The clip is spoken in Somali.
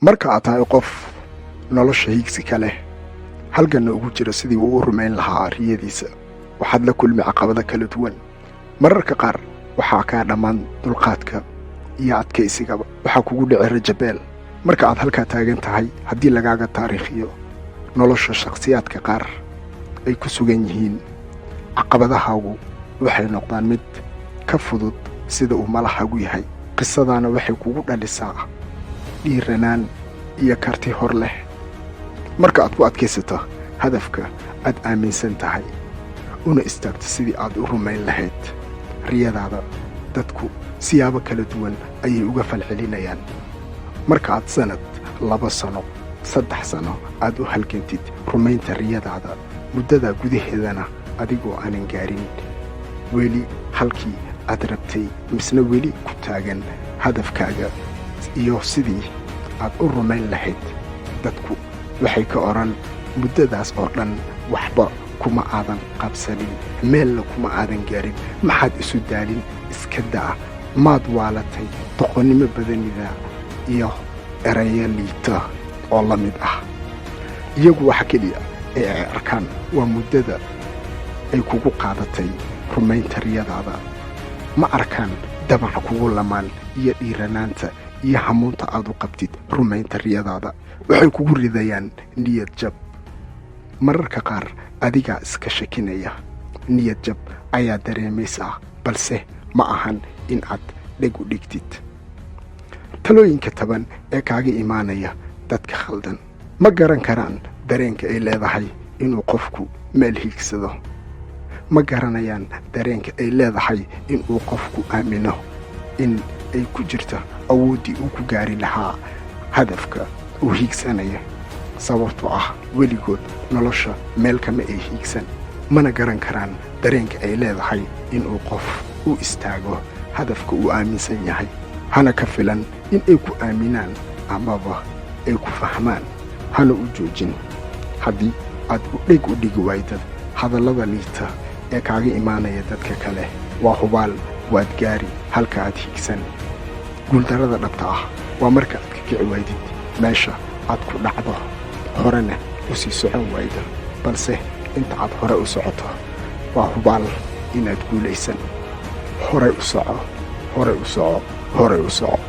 Marka aad tahay qof nolosha hiigsi ka leh, halganna ugu jira sidii uu u rumayn lahaa riyadiisa, waxaad la kulmi caqabado kala duwan. Mararka qaar waxaa kaa dhammaan dulqaadka iyo adkaysigaba, waxaa kugu dhici rajabeel. Marka aad halkaa taagan tahay, haddii lagaaga taariikhiyo nolosha shakhsiyaadka qaar ay ku sugan yihiin, caqabadahaagu waxay noqdaan mid ka fudud sida uu malahagu yahay. Qisadaana waxay kugu dhalisaa dhiiranaan iyo karti hor leh. Marka aad ku adkaysato hadafka aad aaminsan tahay, una istaagto sidii aad u rumayn lahayd riyadaada, dadku siyaabo kala duwan ayay uga falcelinayaan. Marka aad sannad, 2 sano, 3 sano aad u halgantid rumaynta riyadaada, muddadaa gudaheedana adigoo aanan gaarin weli halkii aad rabtay, misna weli ku taagan hadafkaaga iyo sidii aad u rumayn lahayd, dadku waxay ka odhan: "Muddadaas oo dhan waxba kuma aadan qabsanin, meelna kuma aadan gaarin, maxaad isu daalin? Iska daa, maad waalatay? Doqonnimo badanida," iyo erayo liita oo la mid ah. Iyagu waxa keliya ee ay arkaan waa muddada ay kugu qaadatay rumaynta riyadaada. Ma arkaan damaca kugu lamaan iyo dhiiranaanta iyo hamuunta aad u qabtid rumaynta riyadaada. Waxay kugu ridayaan niyad jab. Mararka qaar adigaa iska shakinaya, niyad jab ayaa dareemaysaa, balse ma ahan in aad dheg u dhigtid talooyinka taban ee kaaga imaanaya dadka khaldan. Ma garan karaan dareenka ay leedahay inuu qofku meel hiigsado. Ma garanayaan dareenka ay leedahay inuu qofku aamino in ay ku jirta awooddii uu ku gaari lahaa hadafka uu hiigsanaya, sababtoo ah weligood nolosha meel kama ay hiigsan. Mana garan karaan dareenka ay leedahay inuu qof u istaago hadafka uu aaminsan yahay. Hana ka filan in ay ku aaminaan amaba ay ku fahmaan. Hana u joojin haddii aad dheg u dhigi waydad hadallada liita ee kaaga imaanaya dadka kale. Waa hubaal, waad gaari halka aad hiigsan. Guuldarrada dhabta ah waa marka aad ka kici waydid meesha aad ku dhacdo, horena u sii socon waydo. Balse inta aad hore u socoto, waa hubaal inaad guulaysan. Horay u soco, horay u soco, horay u soco.